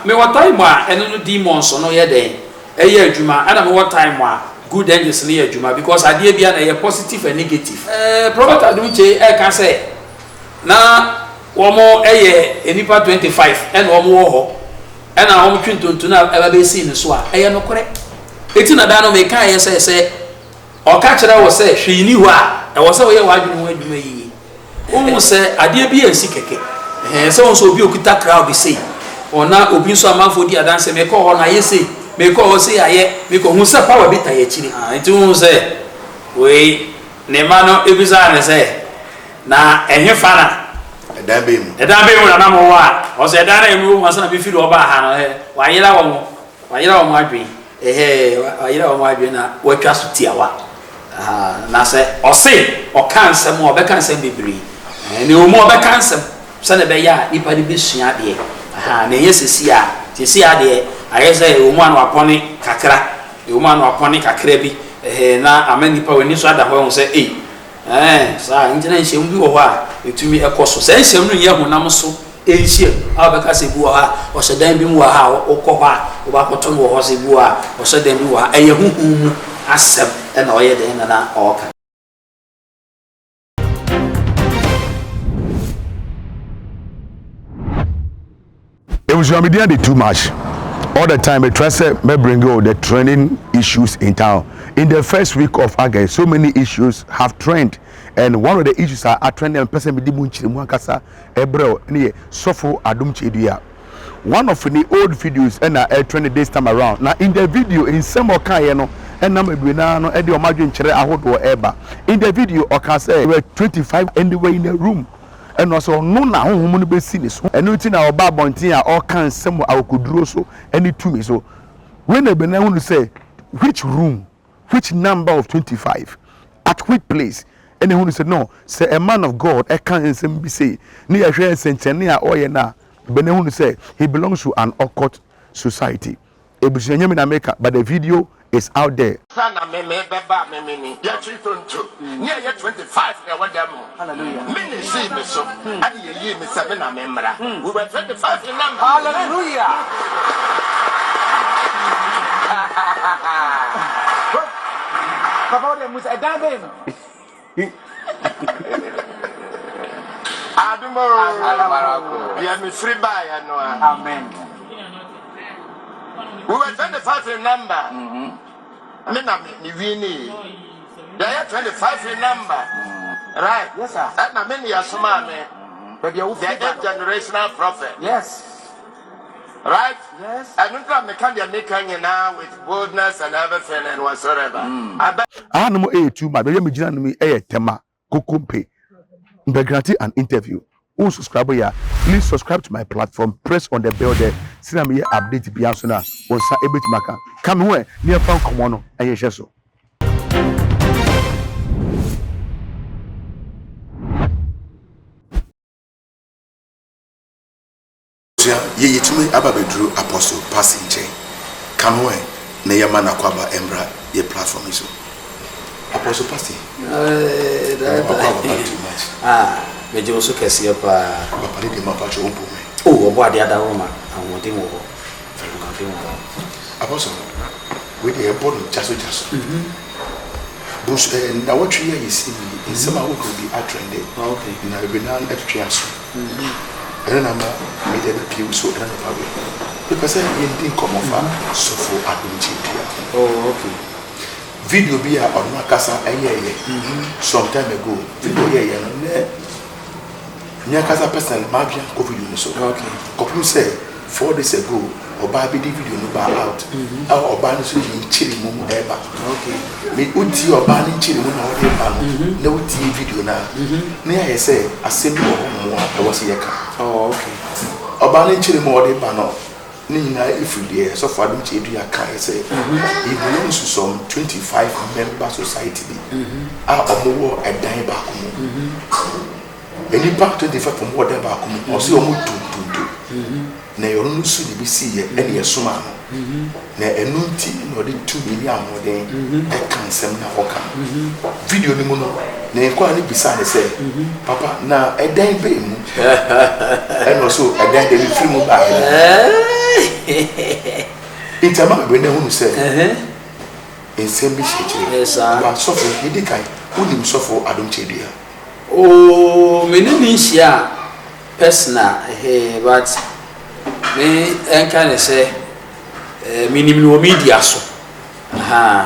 Mewɔ time a ɛno no demons no yɛ dɛn ɛyɛ adwuma ɛna mewɔ time a good angels no yɛ adwuma because adeɛ biara na ɛyɛ positive and negative. Ɛɛ Prophet Adom Kyei ɛka sɛ na wɔn yɛ nnipa 25 ɛna wɔn wɔ hɔ ɛna wɔn twe ntonto no a ɛba bɛsii ne so a ɛyɛ nokorɛ. Eti na da no mekaeɛ sɛ sɛ Ɔka kyerɛ wo sɛ hwee nni hɔ a, ɛwɔ sɛ woyɛ w'adwene ho adwuma yiye. Wohu sɛ adeɛ bi ansi kɛkɛ. Ɛhɛn, sɛ wohu sɛ obi a ɔkuta crowd sei, ɔ na obi nso amanfoɔ di adanseɛ, mekɔɔ hɔ no ayɛ sei, mekɔɔ hɔ sei ayɛ, mekɔ, hu sɛ power bi tae akyire. Ah, nti wohu sɛ wei, ne mma no bisaa no sɛ, Na ɛhefa na. Ɛdan bɛn mu? Ɛdan bɛn mu na na mowɔ a? Ɔsɛ ɛdan no a mewɔ mu ansa na mefiri hɔ baa ha no, ɛ, wayera wɔn, wayera wɔn adwene. Ɛhɛɛ, wayera wɔn adwene na watwa so tiawa. Ahaa, na sɛ ɔse ɔka nsɛm a, ɔbɛka nsɛm bebree. Ɛɛ, na ɛwɔ mu ɔbɛka nsɛm sɛdeɛ ɛbɛyɛ a nnipa no bɛsua adeɛ. Ahaa, na ɛnyɛ seesei a, seesei ara deɛ ayɛ sɛ ɛwɔ mu a na wapɔne kakra, ɛwɔ mu a na wapɔne kakra bi, ɛhɛɛ, na ama nnipa wɔn ani nso ada hɔ ahu sɛ ei, ɛɛ, saa, nti na nhyiamu bi wɔ hɔ a ɛtumi kɔ so. Saa nhyiamu no nyɛ honam so Nhyiam a wɔbɛka sɛ ebi wɔ hɔ a ɔhyɛ dan bi mu wɔ ha a wokɔ hɔ a wobɛakɔto no wɔ hɔ sɛ ebi wɔ hɔ a ɔhyɛ dan bi wɔ ha. Ɛyɛ honhom mu asɛm na ɔyɛ dɛn na na ɔreka. Ebusua me din ade too much all the time me try sɛ mɛ bring you the trending issues in town in the first week of August so many issues have trend and one of the issues a atrend a mepɛ sɛ mede mu nkyerɛmu ankasa ɛbrɛ wo ne yɛ sɔfo Adom Kyedua one of ne old videos ɛna ɛtrend this time around na in the video nsɛm ɔkaeɛ no ɛnam bebree naa no ɛde ɔmo adwenkyerɛ ahodoɔ ɛba in the video ɔka sɛ there were 25 and they were in a room Ɛna ɔsɛ ɔno na honhom no bɛsi ne so. Ɛno nti na ɔba abɔnten a ɔreka nsɛm wɔ akokoduro so ne tumi so. Wei na Bernard hunu sɛ which room, which number of 25, at which place ɛna ehunu sɛ no sɛ a man of God ɛka nsɛm bi sei ne yɛhwɛ nsɛnkyerɛnne a ɔyɛ no a Bernard hunu sɛ he belongs to an occult society. Ebusua nyɛ me na meka but the video is out there. Ansa na me me bɛba a me me ni. Yɛtwe tonto ne ɛyɛ 25 na ɛwɔ dɛm ho. Me na esii me so ɛna yɛyii me sɛ me na me mmra. We were 25 in number. Hallelujah. Papa wo de musa ɛdan bɛn mu. Adom oo, deɛ mefiri baeɛ no a. Amen. We were 25 in number. Me na me me winnie. Yɛyɛ 25 in number. Right. Yes, sir. Ɛna me ne yɛsomaa me. Baabi a wofiri The ba eighth no. generational prophet. Yes. Right? Yes. Ɛno nti na meka deɛ meka nyinaa with boldness and everything and whatsoever. Abɛ. Ahanom ɛyɛ too much, baabi a megyina nom yi ɛyɛ Tema, Kokompe. Mpɛ grante an interview. Wo subscribe yɛ a, please subscribe to my platform, press on the bell there, sɛnea meyɛ update biara nso no a, wo nsa ɛbɛtumi aka. Ka me ho ɛ na yɛmfa nkɔmmɔ no nhyehyɛ so. Abusua yɛ yɛtumi aba abɛduru Apostle Passy nkyɛn ka no ɛ na yɛma no akwaaba mmra yɛ platform yi so. Apostle Passy, yɛma wakwaaba ba too much. Ah, megye wo so kɛseɛ paa. Papa ne deɛ ma patrɔ wo mpo me. Oh, ɔbɔ adeɛ adaworo ma ahoɔden wɔ hɔ. Ahoɔden wɔ hɔ. Apostle, wei deɛ yɛbɔ no gya so gya so. Bos eh, nnawɔtwe yi a yɛsi mu yi, nsɛm ahodoɔ bi atrɛnde na bebree no ara twetwe aso. Ɛno na ama mede abɛpue wo so ɛna anɔpa wei. Mepɛ sɛ yɛndi nkɔmmɔ fa Sɔfo Adom Kyei-Duah ho. Oh, okay. Video bi a ɔno ankasa ɛyɛɛyɛ some time ago, video ɔyɛɛyɛ no, nɛ me ankasa personally m'adwene ankɔ video no so. Okay. Kɔpem sɛ 4 days ago, ɔbaa bi de video no baa out a ɔbaa no nso de nkyerɛmu mu ɛreba. Okay. Me wotie ɔbaa no nkyerɛmu na ɔde ba no na wotie video no a na yɛayɛ sɛ asɛm bi wɔ hɔ nom a ɛwɔ sɛ yɛka. Oh, okay. Ɔbaa no nkyerɛmu a ɔde ba no ne nyinaa ɛfiri deɛ Sɔfo Adom Kyei-Duah kaeɛ sɛ he belongs to some 25 member society bi a wɔwɔ ɛdan baako mu. Nnipa 25 wɔn wɔ dan baako mu ɔsɛ wɔn tu ntonto na ɛyɛ ɔno no su na ebi siiɛ ɛna yɛsomaa no na ɛno nti na ɔde tumi ne ahoɔden ɛka nsɛm na ɔka no. Video no mu no ne nkoa no bisaa ne sɛ papa na ɛdan bɛn mu ɛna ɔsɛ ɛdan deɛ mefiri mu baeɛ no. Nti ama bebree no ahunu sɛ nsɛm bi hyɛ akyire. Ba sɔfo, yɛdi kan, wonim sɔfo Adom Kyerɛdua? Oh, me ne no nhyiaa personal ɛhɛɛ but me ɛnka ne sɛ eh, menim no wɔ media so. Ahaa,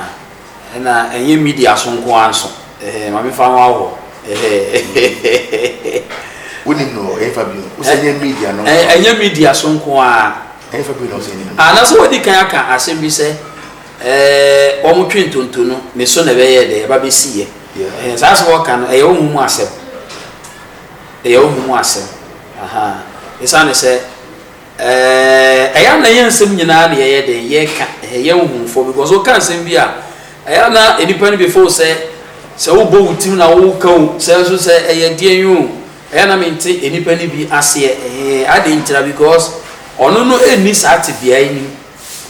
ɛna ɛnyɛ media so nko ara nso. Ɛhɛɛ, ma memfa ho ahɔ. Ɛhɛɛ. Wonim no wɔ ɛmfa bio? Wo sɛ ɛnyɛ media no nko ara. Ɛnyɛ media so nko ara. Ɛmfa bio na wo sɛ ɛnim no? Ah, na sɛ wadi kan aka asɛm bi sɛ ɛɛ wɔtwe ntonto no, me so na ɛbɛyɛɛ dɛ, ɛba bɛsiiɛ. Ɛhɛɛ, saa asɛm a wɔka no, ɛyɛ honhom mu asɛm. Ɛyɛ honhom mu asɛm. Ahaa, ɛsiane sɛ. Ɛɛ ɛyɛ a na ɛnyɛ nsɛm nyinaa na yɛyɛ dɛn yɛka ɛhɛ yɛ nhumfoɔ because woka nsɛm bi a ɛyɛ a na nnipa no bi feel sɛ sɛ wobɔ wo tim na woka o sɛ nso sɛ ɛyɛ deɛn yi o ɛyɛ a na mente nnipa no bi aseɛ ɛhɛ adɛn ntira because ɔno no ɛnni saa tebea yi nim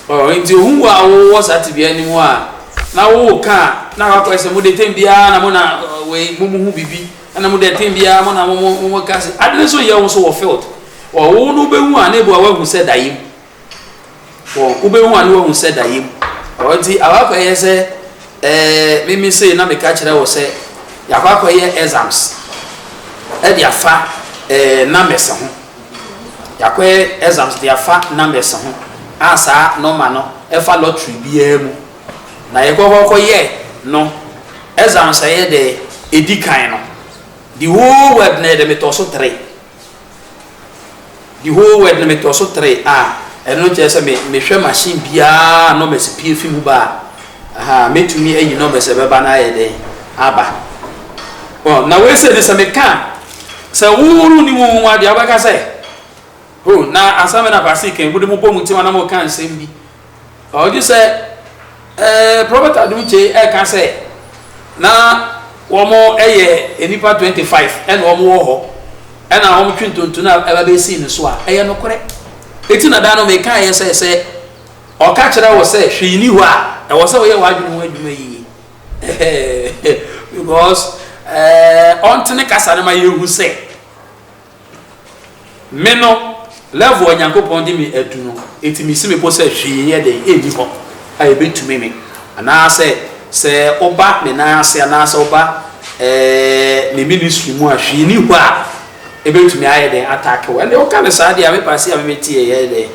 ɔ nti ohu wo a wowɔ saa tebea yi mu a na woka a na wakɔyɛ sɛ mode tɛm biara na mo na wei mo mo ho biribi ɛna mo deɛ tɛm biara mo na mo mo mo ka se ade no nso yɛ wo nso wɔ field Wɔ wo no wobɛhu a na ebia woahu sɛ daeɛ mu. Wɔ wobɛhu a na woahu sɛ daeɛ mu. Ɔ nti akɔ akɔyɛ sɛ ɛɛ mimi sei na meka kyerɛ wo sɛ yɛakɔ akɔyɛ exams ɛde afa ɛɛ numbers ho. Yɛakɔyɛ exams de afa numbers ho a saa nɔma no ɛfa lottery biara mu. Na yɛkɔ kɔkɔyɛ no exams ɛyɛ dɛ ɛdi kan no the whole world na yɛde metɔ so tere. The whole world no metɔ so tere a, ɛno kyerɛ sɛ me mehwɛ machine biara a numbers pue fi mu ba a, aha, mɛtumi ayi numbers a ɛbɛba no ayɛ dɛn aba. Ɔ, na wei sɛ ne sɛ meka a, sɛ wo wonni wo ho adeɛ a wobɛka sɛ, oh, na asɛm na Kwasi kan, mode mobɔ mo tirim a na moka nsɛm bi. Ɔgye sɛ ɛɛ Prophet Adom Kyei ɛka sɛ na wɔn yɛ nnipa 25 ɛna wɔn wɔ hɔ ɛna wɔn twe ntonto no a ɛba bɛsii ne so a ɛyɛ nokorɛ. Eti na da no meka yɛ sɛ sɛ ɔka kyerɛ wɔ sɛ hwee ni hɔ a ɛwɔ sɛ wɔyɛ w'adwene ho adwuma yie because ɛɛ ɔntene kasa no ma yɛhu sɛ Me no, level a Nyankopɔn de me adu no, enti mesi me bo sɛ hwee nyɛ dɛn nni hɔ a ɛbɛtumi me, anaasɛ sɛ woba me nan ase anaasɛ woba eh, me ministry mu a, hwee nni hɔ a ɛbɛtumi ayɛ dɛn atake wo. Ɛnde woka no saa deɛ a, me paase a me meteɛ yɛ dɛn,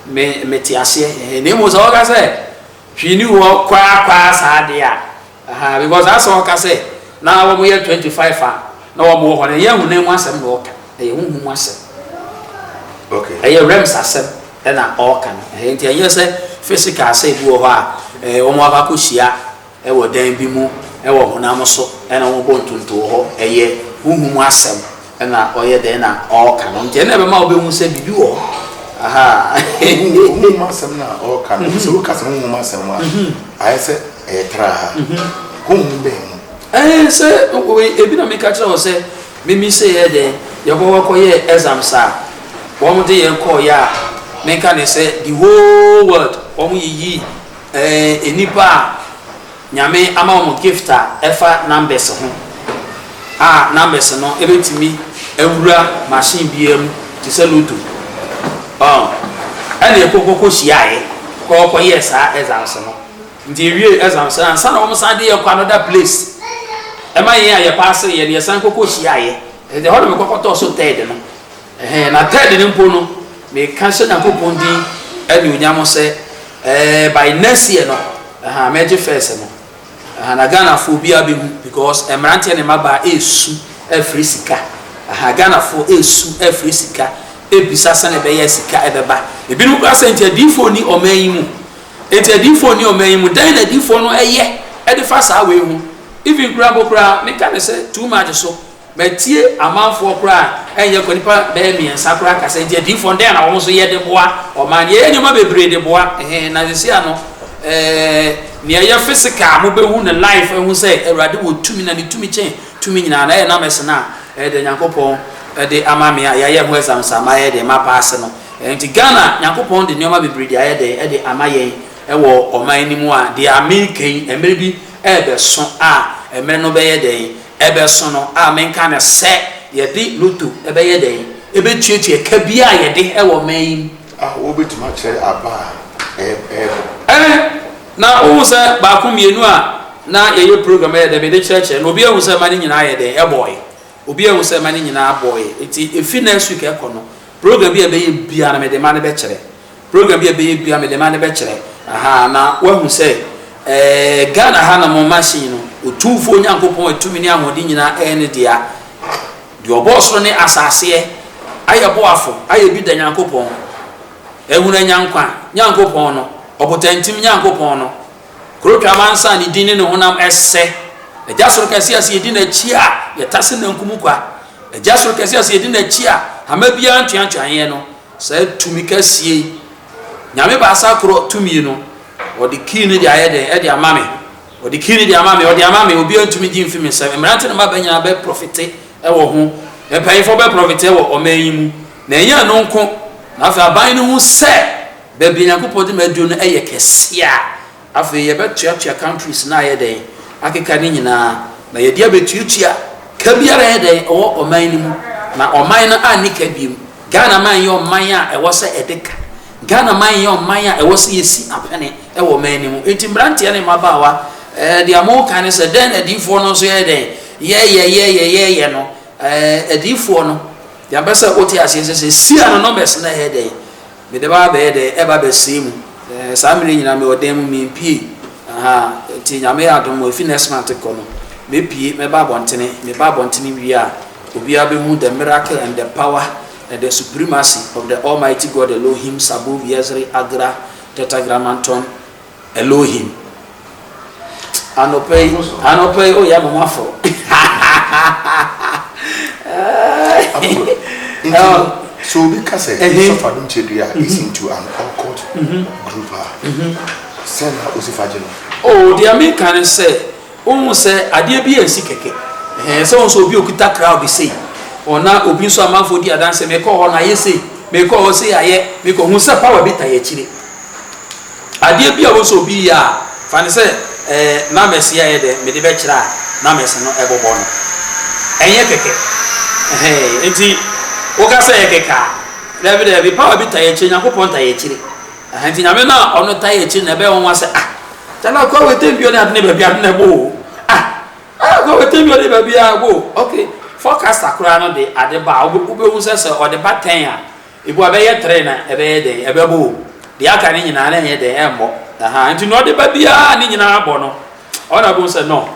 me mete aseɛ. Na mmom sɛ woka sɛ hwee nni hɔ koraa saa deɛ a, Ahaa because asɛ ɔka sɛ na wɔn yɛ 25 a na wɔn wɔ hɔ no ɛnyɛ honam mu asɛm na ɔka ɛyɛ honhom mu asɛm. Okay. Ɛyɛ realms asɛm ɛna ɔka no ɛhɛ nti ɛnyɛ sɛ physical sɛ ebi wɔ hɔ a ɛɛ wɔn akɔ akɔhyia ɛwɔ dan bi mu ɛwɔ honam so ɛna wɔn bɔ ntonto wɔ hɔ ɛyɛ honhom mu asɛm. Ɛna ɔyɛ dɛn na ɔreka no nti ɛna ɛbɛma wobɛhu sɛ biribi wɔ hɔ. Aha. Honhom asɛm no a ɔreka no, sɛ woka sɛ honhom asɛm a, ayɛ sɛ ɛyɛ traa. Honhom bɛn mu? Ɛɛ sɛ ebi na meka kyerɛ wo sɛ mimi sɛ yɛ dɛn yɛkɔ kɔyɛ exams a wɔn de yɛn kɔɔ yɛ a menka ne sɛ the whole world wɔn yiyi ɛɛ nnipa a Nyame ama wɔn gift a ɛfa numbers ho a numbers no ɛbɛtumi awura machine biara mu te sɛ lotto ɔn ɛna ɛkɔ kɔkɔ hyiaeɛ kɔ kɔ yɛɛ saa exams no nti yɛwie exams no ansa na wɔn san de yɛ kɔ another place ɛma yɛn a yɛ paase yɛ no yɛsan kɔkɔ hyiaeɛ ɛnti ɛhɔ na mekɔkɔtɔɔ so third no ɛhɛn na third no mpo no meka hyɛ Nyankopɔn din anuonyam sɛ Ɛɛ by next year no ahaa mɛgye first no ahaa na Ghanafoɔ obiara bɛhu because mmeranteɛ ne mmabaa ɛresu ɛrefrɛ sika ahaa Ghanafoɔ ɛresu ɛrefrɛ sika ɛrebisa sɛdeɛ ɛbɛyɛ a sika ɛbɛba ebinom koraa sɛ nti adiyifoɔ nni ɔman yi mu nti adiyifoɔ nni ɔman yi mu dɛn na adiyifoɔ no ɛyɛ ɛde fa saa wei ho even koraa mpo koraa meka ne sɛ too much so Matie amanfoɔ koraa a ɛnyɛ kwa nipa bɛyɛ miɛnsa koraa kasa nti adiyifoɔ no dɛn na wɔn nso yɛ de boa ɔman no yɛyɛ nneɛma bebree de boa ɛhɛn na sɛsi ano ɛɛ nea ɛyɛ physical a mobɛhu no life ahu sɛ awurade wɔ tumi na ne tumi kyɛn tumi nyinaa na ɛyɛ numbers no a ɛyɛ deɛ Nyankopɔn de ama me a yɛayɛ ho exams a mayɛ deɛ mapaase no nti Ghana Nyankopɔn de nneɛma bebree de ayɛ dɛn ɛde ama yɛn ɛwɔ ɔman no mu a deɛ ameka yi mmerɛ bi ɛrebɛso a mmerɛ no bɛyɛ dɛn Ɛbɛso no a menka no sɛ yɛde loto bɛyɛ dɛn? Ɛbɛtuatua ka biara a yɛde wɔ ɔman yi mu. A Wobɛtumi akyerɛ aba a. Ɛɛbɔ. Ɛɛ, na wohu sɛ baako mmienu a na yɛyɛ program ɛyɛ dɛ mede kyerɛkyerɛ na obi ahu sɛ ma ne nyinaa yɛ dɛn ɛbɔɔe. Obi ahu sɛ ma ne nyinaa bɔɔe. Nti efi next week ɛkɔ no, program bi a ɛbɛyɛ biara no mede ma no bɛkyerɛ. Program bi a ɛbɛyɛ biara mede ma no bɛkyerɛ. Ahaa, na woahu sɛ ɛɛ Ghana ha nom machine no, Otumfoɔ Nyankopɔn a tumi ne ahoɔden nyinaa ɛyɛ ne dea. Deɛ ɔbɔɔ soro ne asaseɛ, ayɛ boafo, ayɛ bi da Nyankopɔn. Ehunu Anyankwa Nyankopɔn no, Ɔbotantim Nyankopɔn no, Korotwa amansan ne din ne ne honam ɛsɛ. Agya soro kɛse a sɛ yɛdi n'akyi a yɛtase nankum kwa. Agya soro kɛse a sɛ yɛdi n'akyi a hama biara ntoantoa yɛn no, saa tumi kɛseɛ yi, Nyame baasa korɔ tumi no, ɔde kii no de ayɛ dɛn? Ɛde ama me. Ɔde kii no de ama me, ɔde ama me, obiara ntumi gye mfi me nsam. Mmerante ne mmabaa nyinaa bɛ prɔfete wɔ ho. Mpanyinfoɔ bɛ prɔfete wɔ ɔman yi mu. Na ɛnyɛ ɛno nko, na afei aban no hu sɛ baabi a Nyankopɔn de me aduru no yɛ kɛseɛ a, afei yɛbɛtoatoa countries no a ayɛ dɛn akeka no nyinaa, na yɛde abɛtuatua ka biara a ɛyɛ dɛn ɛwɔ ɔman no mu, na ɔman no anni ka biom. Ghana man nyɛ ɔman a ɛwɔ sɛ ɛde ka. Ghana man nyɛ ɔman a ɛwɔ sɛ yɛsi apene wɔ ɔman no mu. Enti mmeranteɛ ne mmabaawa, ɛɛ deɛ moka ne sɛ dɛn na adiyifoɔ no nso yɛ dɛn yɛyɛ yɛyɛ yɛyɛ no, ɛɛ adiyifoɔ no, Deɛ mpɛ sɛ wote aseɛ sɛ sɛ sia no numbers no ɛyɛ dɛn mede ba abɛyɛ dɛn ɛba bɛsɛe mu ɛɛ saa mmerɛ nyinaa mewɔ dan mu mempie aha nti Nyame yɛ adom ɛfi next month kɔ no mɛpie mɛba abɔntene meba abɔntene wie a obiara bɛhu the miracle and the power and the supremacy of the almighty God Elohim Sabaoth Yesri Agra Tetragrammaton Elohim. Anɔpa yi, anɔpa yi, oyɛ ama maforo. Nti no, sɛ obi ka sɛ Sɔfo Adom Kyerɛdua is into an occult group a, sɛn na osi fa gye no? Oh, deɛ meka ne sɛ, wohu sɛ adeɛ bi ansi kɛkɛ. Ɛhɛn, sɛ wohu sɛ obi a okita crowd sei, ɔna obi nso amanfoɔ di adanse, mekɔɔ hɔ no ayɛ sei, mekɔɔ hɔ sei ayɛ, mekɔ, hu sɛ power bi ta yɛ akyire. Adeɛ bi a wohu sɛ obi reyɛ a, fa no sɛ ɛɛ numbers yi ayɛ dɛ, mede bɛkyerɛ a numbers no ɛbobɔ no. Ɛnyɛ kɛkɛ. Ɛhɛn, nti woka sɛ ɛyɛ kɛkɛ a, daabi daabi, power bi tae akyire, Nyankopɔn tae akyire. Ɛhɛn, nti Nyame no a ɔno tae akyire no ɛbɛyɛ nwanwa sɛ ah, kyale akoa wei tɛm bi ɔne ade ne baabi ade na ɛbɔ o. Ah, ah, akoa wei tɛm bi ɔne baabi a ɛbɔ o. Okay, forecaster koraa no de ade ba a, wobɛhu sɛ sɛ ɔde ba 10 a, Ebu a ɛbɛyɛ tre na ɛbɛyɛ dɛn? Ɛbɛbɔ o. Deɛ aka no nyinaa na ɛnyɛ dɛn? Ɛmmɔ. Ahaa, nti nea ɔde ba biara a ne nyinaa bɔ no, ɔno na wobɛhu sɛ no,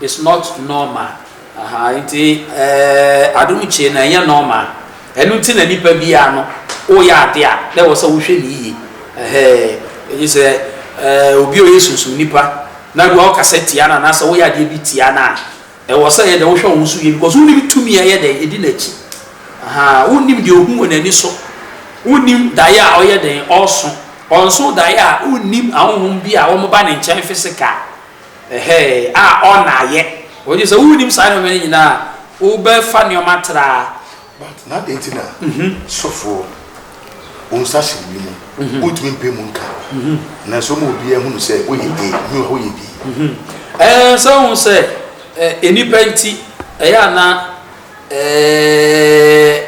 it's not normal. Ahaa, nti ɛɛ adom kyie no ɛnyɛ normal. Ɛno nti na nipa biara no, woyɛ ade a, na ɛwɔ sɛ wohwɛ no yie. Ɛhɛɛ, ɛgye sɛ ɛɛ obi a ɔyɛ sunsum nipa, na bi a wokasa tia no anaasɛ woyɛ adeɛ bi tia no a, Ɛwɔ sɛ yɛ dɛn wohwɛ wo ho so yie because wonnim tumi a ɛyɛ dɛn ɛdi n'akyi. Ahaa, wonnim deɛ ɔhu wɔ n'ani so. Wonnim daeɛ a ɔyɛ dɛn ɔreso. Ɔnso daeɛ a wonnim ahonhom bi a wɔba ne nkyɛn physical ɛhɛɛ a ɔnnaeɛ. Wɔgye sɛ wonnim saa nneɛma no nyinaa a, wobɛfa nneɛma traa. But na adɛn nti na sɔfoɔ wo nsa hyɛ biribi mu wontumi mpɛ mu nka nanso woma obiara hunu sɛ woyɛ A meanwhile woyɛ B. Ɛɛ sɛ wohu sɛ nnipa nti ɛyɛ a na ɛɛ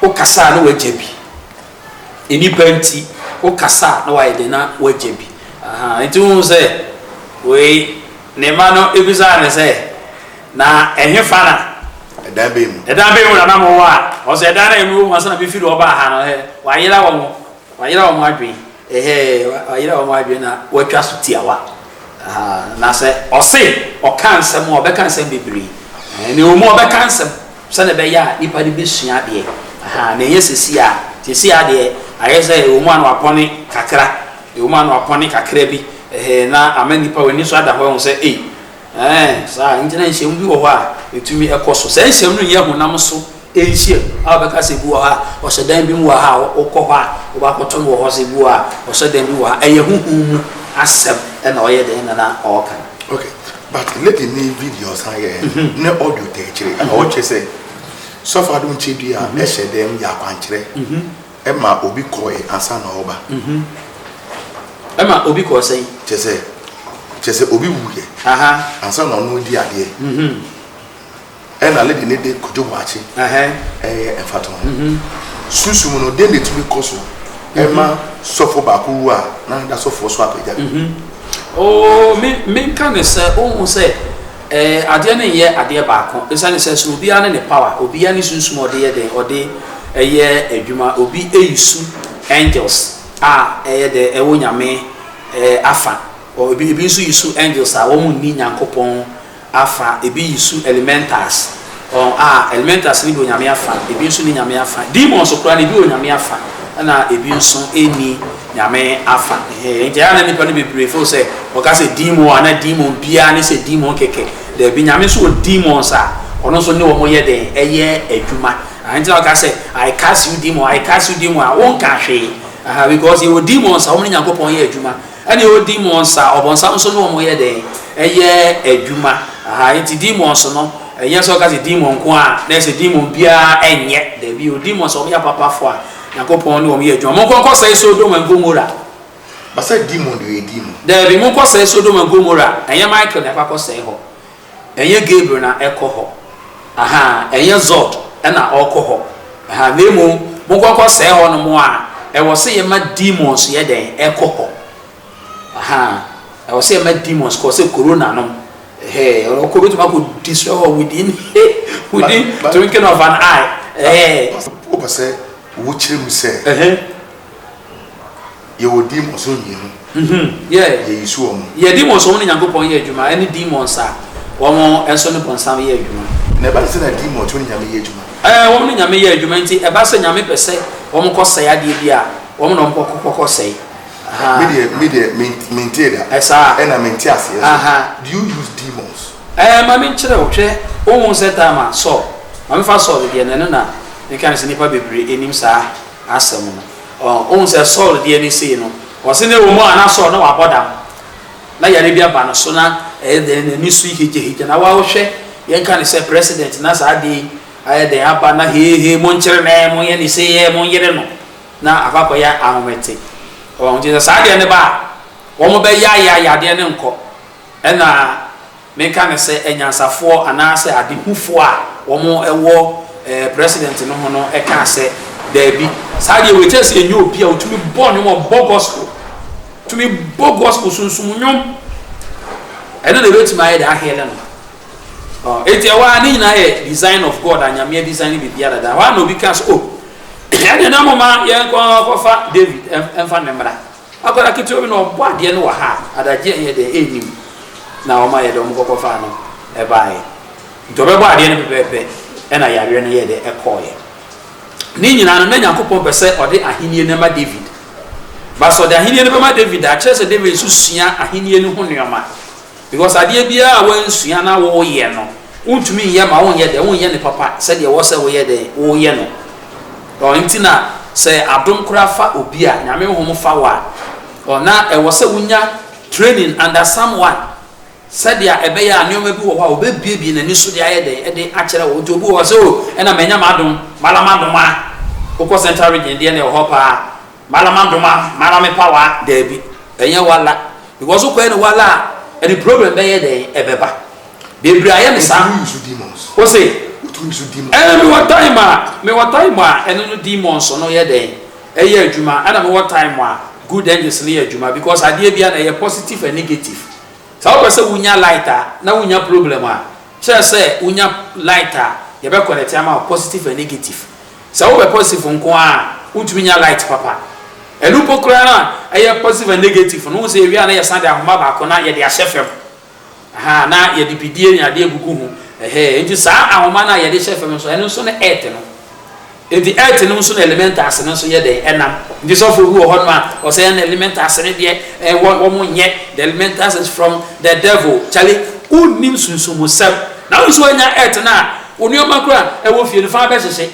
wokasa a na wagya bi. Nnipa nti wokasa a na wayɛ dɛn na wagya bi. Ahaa nti wohu sɛ wei ne mma no ebisaa no sɛ na ɛhefa na. Ɛdan bɛn mu? Ɛdan bɛn mu na na mowɔ a? Ɔsɛ ɛdan na emu wɔ mu ansa na mefiri hɔ baa ha no, ɛ, wayera wɔn, wayera wɔn adwene, ɛhɛɛ, wayera wɔn adwene na watwa so tiawa. Aha, na sɛ ɔse ɔka nsɛm a, ɔbɛka nsɛm bebree. Ɛɛ, na ɛwɔ mu ɔbɛka nsɛm sɛdeɛ ɛbɛyɛ a nipa no bɛsua adeɛ. Aha, na ɛnyɛ sɛsi a, sɛsi a deɛ ayɛ sɛ ɛwɔ mu a na wapɔne kakra, ɛwɔ mu a na wapɔne kakra bi, ɛhɛɛ, na ama nipa w'ani so ada hɔ ahu sɛ, ei, Ɛɛ, saa nti na nhyiam bi wɔ hɔ a etumi kɔ so. Saa nhyiam no nyɛ honam so nhyiam a wɔbɛka sɛ ebi wɔ hɔ a ɔhyɛ dan bi mu wɔ ha a wokɔ hɔ a wobɛakɔto no wɔ hɔ sɛ ebi wɔ hɔ a ɔhyɛ dan bi wɔ ha. Ɛyɛ honhom mu asɛm na ɔyɛ dɛn na na ɔreka no. Okay, but lady ne video a ɔsan yɛɛ no, ne audio taa akyire a ɔkyerɛ sɛ sɔfo Adom Kyedua hyɛ dɛm yɛ akwankyerɛ. Ɛma obi kɔe ansa na ɔreba. Ɛma obi kɔɔ sɛn? Kyerɛ sɛ, kyerɛ sɛ obi wuiɛ ansa na ɔno redi adeɛ. Ɛna lady no de Kojo Boakye ɛyɛ mfatoho. Sunsum no, deɛn na ɛtumi kɔ so? Ɛma sɔfo baako wu a, na another sɔfoɔ so apagya. Oh, me menka ne sɛ wohu sɛ eh, adeɛ no nyɛ adeɛ baako. Ɛsiane sɛ so obiara ne ne power, obiara ne sunsum a ɔde yɛ dɛn, ɔde ɛyɛ adwuma. Obi ɛyisu angels a ɛyɛ dɛn, ɛwɔ Nyame eh, afa. Ebi ebi nso yisu angels a wɔn nni Nyankopɔn afa, ebi yisu elementals, wɔn a elementals no bi wɔ Nyame afa, ebi nso nni Nyame afa. Demons koraa no ebi wɔ Nyame afa ɛna ebi nso nni Nyame afa. Ɛhɛɛ, nti ɛyɛ a na nnipa no bebree feel sɛ wɔka sɛ demon a na demon biara ne sɛ demon kɛkɛ. Daabi, Nyame nso wɔ demons a ɔno nso ne wɔn yɛ dɛn? Ɛyɛ adwuma. Aha, nti na wɔka sɛ I cast you demon, I cast you demon a wonka hwee. Aha, because yɛwɔ demons a wɔn ne Nyankopɔn yɛ adwuma. Ɛna ɛwɔ demons a ɔbɔnsam nso ne wɔn yɛ dɛn? Ɛyɛ adwuma. Aha, nti demons no, ɛnyɛ sɛ ɔka sɛ demon nko a, na ɛsɛ demon biara ɛnyɛ. Dabi, ɛwɔ demons a wɔyɛ apapafo a Nyankopɔn ne wɔn yɛ adwuma. Monkɔ nkɔsɛe Sodom and Gomorrah. Ba sɛ demon deɛ ɔyɛ demon. Dabi, monkɔsɛe Sodom and Gomorrah. Ɛnyɛ Michael na ɛkɔ akɔsɛe hɔ. Ɛnyɛ Gabriel na ɛkɔ hɔ. Aha, ɛnyɛ Zod na ɔkɔ hɔ. Aha, na mmom monkɔ nkɔsɛe hɔ nom a, ɛwɔ sɛ yɛma demons yɛ dɛn? Ɛkɔ hɔ. Aha, ɛwɔ sɛ yɛma demons kɔ sɛ corona nom. Ɛhɛ, ɔkɔ bɛtumi akɔ destroy hɔ within, within twinkling of an eye. Ɛhɛ. Wopɛ sɛ wokyerɛ mu sɛ. Yɛwɔ demons no mmienu. Yeah. Yɛyi so wɔn. Yɛ demons wɔn ne Nyankopɔn yɛ adwuma ɛne demons a wɔn nso ne bonsam yɛ adwuma. Na ɛba ne sɛ na demons wɔn ne Nyame yɛ adwuma. Ɛɛ wɔn ne Nyame yɛ adwuma nti ɛba sɛ Nyame pɛ sɛ wɔn kɔ sɛe adeɛ bi a wɔn na wɔn kɔ kɔ kɔ sɛe. Ahaa. Me deɛ me deɛ me mentee da. Ɛsaa. Ɛna mente aseɛ nso. Ahaa. Do you use demons? Ɛɛ ma me nkyerɛ wo hwɛ wohu sɛ time a Saul ma me fa Saul deɛ no ɛno na meka no sɛ nnipa bebree nnim saa asɛm no. Ɔ, wohu sɛ Saul deɛ ne sei no, ɔse na ɛwɔ mu a na Saul na wabɔ dam, na yare bi aba no so na ɛyɛ dɛn, n'ani so higyahigya, na wa wohwɛ, yɛnka no sɛ president na saa adeɛ yi ayɛ dɛn aba na heehee monkyere no ɛ, monyɛ ne sei ɛ, monyere no, na akɔ akɔyɛ ahomete. Ɔ, nti sɛ saa adeɛ no ba a, wɔn bɛyaayaa yadeɛ no nkɔ, ɛna. Menka no sɛ anyansafoɔ anaasɛ adehufoɔ a wɔwɔ president no ho no kaa sɛ, Daabi, saa deɛ wei kyerɛ sɛ ɛnyɛ obi a ɔtumi bɔ nnwom, ɔbɔ gospel, tumi bɔ gospel sunsum nnwom, ɛno na ɛbɛtumi ayɛ de ahele no. Enti ɛhɔ a ne nyinaa yɛ design of God a Nyame design biribiara dada. Ɛhɔ a na obi ka sɛ, oh, ɛdeɛ na moma yɛnkɔ kɔfa David ɛmfa ne mmra. Akwadaa ketewa bi na ɔbɔ adeɛ no wɔ ha a, adagyeɛ nyɛ dɛn ɛnnim na wɔn ayɛ dɛn wɔn kɔkɔ faa no ɛbaeɛ. Nti ɔbɛbɔ adeɛ no pɛpɛɛpɛ ɛna yareɛ no yɛɛ dɛn ɛkɔɔeɛ. Ne nyinaa no na Nyankopɔn pɛ sɛ ɔde ahennie no ma David. But sɛ ɔde ahennie no bɛma David a, kyerɛ sɛ David nso sua ahennie no ho nneɛma. Because adeɛ biara a woansua na woyɛ no, wontumi nyɛ ma wonyɛ dɛn, wonyɛ no papa sɛdeɛ ɛwɔ sɛ woyɛ dɛn, woyɛ no. Ɔ, nti na sɛ adom koraa fa obi a, Nyame honhom fa wo a, ɔ, na ɛwɔ sɛ wonya training under someone sɛdeɛ ɛbɛyɛ a nneɛma bi wɔ hɔ a ɔbɛbuebue n'ani so de ayɛ dɛn, de akyerɛ wo. Nti obi wɔ hɔ sɛ, oh, ɛna manya m'adom, mala m'adom a, wokɔ Central Region deɛ na ɛwɔ hɔ paa, mala m'adom a, mala me power a, daabi, ɛnyɛ wala. Because wo kɔyɛ no wala a, ɛde problem bɛyɛ dɛn ɛbɛba. Bebree ayɛ no saa. Wotumi use demons. Wo se? Wotumi use demons. Ɛɛ mewɔ time a, mewɔ time a ɛno no demons no yɛ dɛn ɛyɛ adwuma ɛna mewɔ time a good angels no yɛ adwuma because adeɛ biara no ɛyɛ positive and negative. Sɛ wopɛ sɛ wonya light a na wonya problem a, kyerɛ sɛ wonya light a yɛbɛ connect ama wo positive and negative. Sɛ wopɛ positive nko ara a, wontumi nya light papa. Ɛno mpo koraa no a ɛyɛ positive and negative no, wohu sɛ yɛwie a na yɛsan de ahoma baako na yɛde ahyɛ fam. Ahaa, na yɛde bidie ne adeɛ gugu ho. Ɛhɛɛ, nti saa ahoma no a yɛde hyɛ fam nso, ɛno nso ne earth no. Nti earth no nso na elementals no nso yɛ dɛn? Ɛnam. Nti sɔfoɔ bi wɔ hɔnom a, ɔsɛ ɛna elementals no deɛ, ɛɛ, wɔn nyɛ. The elementals is from the devil. Charlie, wonnim sunsumsɛm. Na wo nso woanya earth no a, wo nneɛma koraa a ɛwɔ fie no, fa bɛhyehye.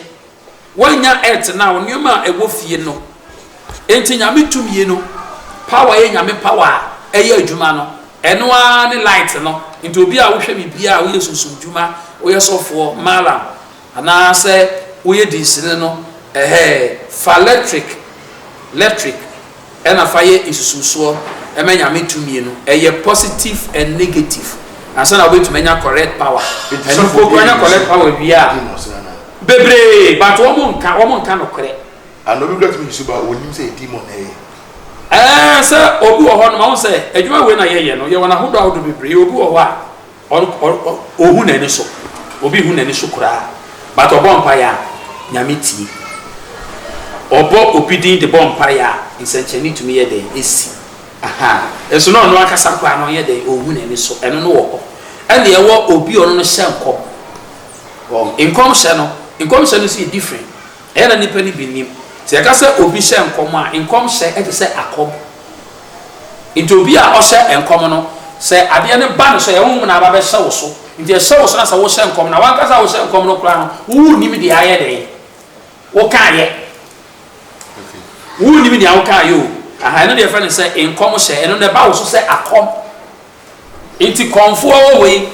Woannya earth no a, wo nneɛma a ɛwɔ fie no. Enti Nyame tumie no, power yɛ Nyame power a ɛyɛ adwuma no, ɛno ara ne light no. Nti obi a wohwɛ me biara a woyɛ sunsum dwuma, woyɛ sɔfoɔ, mallam, anaa sɛ woyɛ dinsini no, ɛhɛɛ, fa lectric, lectric, Ɛna fa yɛ nsususoɔ ma Nyame tumie no, ɛyɛ positive and negative ansa na wobɛtumi anya correct power. Ɛno mpo koraa nya correct power wie a, bebree but wɔn nka, wɔn nka nokorɛ. Ana obi kura tumi use ba onim sɛ demon na ɛyɛ. Ɛɛ sɛ obi wɔ hɔ nom ahu sɛ adwuma wei na yɛyɛ no yɛwɔ no ahodoɔ ahodoɔ bebree obi wɔ hɔ a ɔhu n'ani so obi hu n'ani so koraa but ɔbɔ mpaeɛ a Nyame tie ɔbɔ obi din de bɔ mpaeɛ a nsɛnkyerɛnne tumi yɛ dɛn ɛsi ahaa nso na ɔno ankasa koraa no ɔnyɛ dɛn ɔhu n'ani so ɛno no wɔ hɔ ɛna ɛwɔ obi ɔno no hyɛ nkɔm wɔn nkɔmhyɛ no nkɔmhyɛ no nso yɛ different Ɛyɛ na nnipa no bi nnim. Sɛ yɛka sɛ obi hyɛ nkɔm a, nkɔmhyɛ te sɛ akɔm. Nti obi a ɔhyɛ nkɔm no, sɛ adeɛ no ba ne so a, ɛyɛ honhom na aba bɛhyɛ wo so. Nti ɛhyɛ wo so na sɛ wohyɛ nkɔm no a, w'ankasa a wohyɛ nkɔm no koraa no, wo wonnim deɛ ayɛ dɛn wokaeɛ. Wonnim deɛ wokaeɛ o. Aha, ɛno deɛ yɛfrɛ no sɛ nkɔmhyɛ. Ɛno no ɛba wo so sɛ akɔm. Nti kɔmfoɔ wɔ hɔ yi,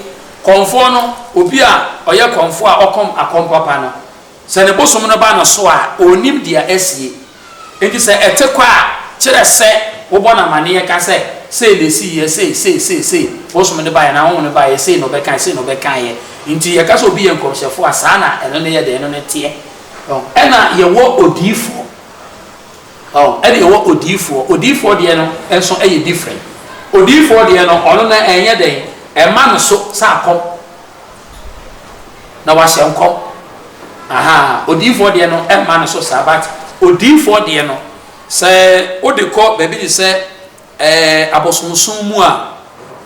kɔmfoɔ no, obi a ɔyɛ kɔmfoɔ a ɔkɔm akɔm papa no, Sɛ ne bosom no ba no so a, onnim deɛ asie. Enti sɛ ɛte kɔ a, kyerɛ sɛ wobɔ no amaneɛ ka sɛ, sei na ɛsiiɛ, sei, sei, sei, sei, bosom no baeɛ anaa honhom no baeɛ, sei na ɔbɛkaeɛ, sei na ɔbɛkaeɛ. Enti yɛka sɛ obi yɛ nkɔmhyɛfoɔ a, saa na ɛno no yɛ dɛn, ɛno no teɛ. Ɛna yɛwɔ odiyifoɔ. Ɛna yɛwɔ odiyifoɔ. Odiyifoɔ deɛ no nso yɛ different. Odiyifoɔ deɛ no, ɔno no ɛnyɛ dɛn, ɛmma no so sɛ akɔm. Na wahyɛ nkɔm. Ahaa, odiyifoɔ deɛ no ɛmma no so saa, but odiyifoɔ deɛ no, sɛ wode kɔ baabi te sɛ ɛɛ abosomsom mu a,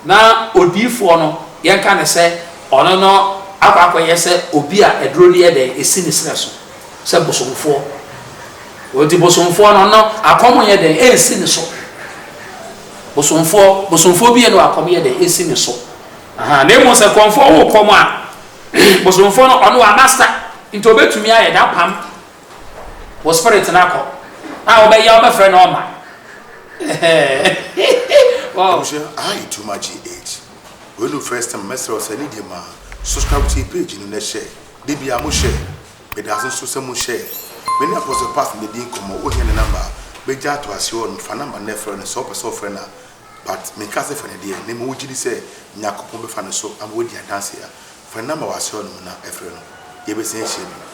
na odiyifoɔ no, yɛnka no sɛ ɔno no akɔ akɔyɛ sɛ obi a aduro no yɛ dɛn, ɛsi ne serɛ so, sɛ bosomfoɔ. Enti bosomfoɔ no, ɔno akɔm nyɛ dɛn, ɛnsi ne so. Bosomfoɔ, bosomfoɔ bi yɛ no akɔm yɛ dɛn, ɛsi ne so. Ahaa, na mmom sɛ kɔmfoɔ wo kɔm a, bosomfoɔ no, ɔno wamasta, nti ɔbɛtumi ayɛ dɛ apam wo spirit no akɔ, a wobɛyɛ wobɛfrɛ no ɔma. Wow. Abusua, aha yɛ Too Much GH. Wei no first time mɛsrɛ wo sɛ ne deɛ ma subscribe to yɛ page no na share. Da biara mo share. Medaase nso sɛ mo share. Me ne Apostle Past na ɛdi nkɔmmɔ, wohia ne number a, mɛgya ato aseɛ hɔ nom, fa number no na frɛ no, sɛ wopɛ sɛ wofrɛ no a. But menka sɛ fa no deɛ, na mmom wogye di sɛ Nyankopɔn bɛfa no so ama wadi adanse a, fa ne number wɔ asɔre no mu na frɛ no. Yɛbɛsan ahyia bio.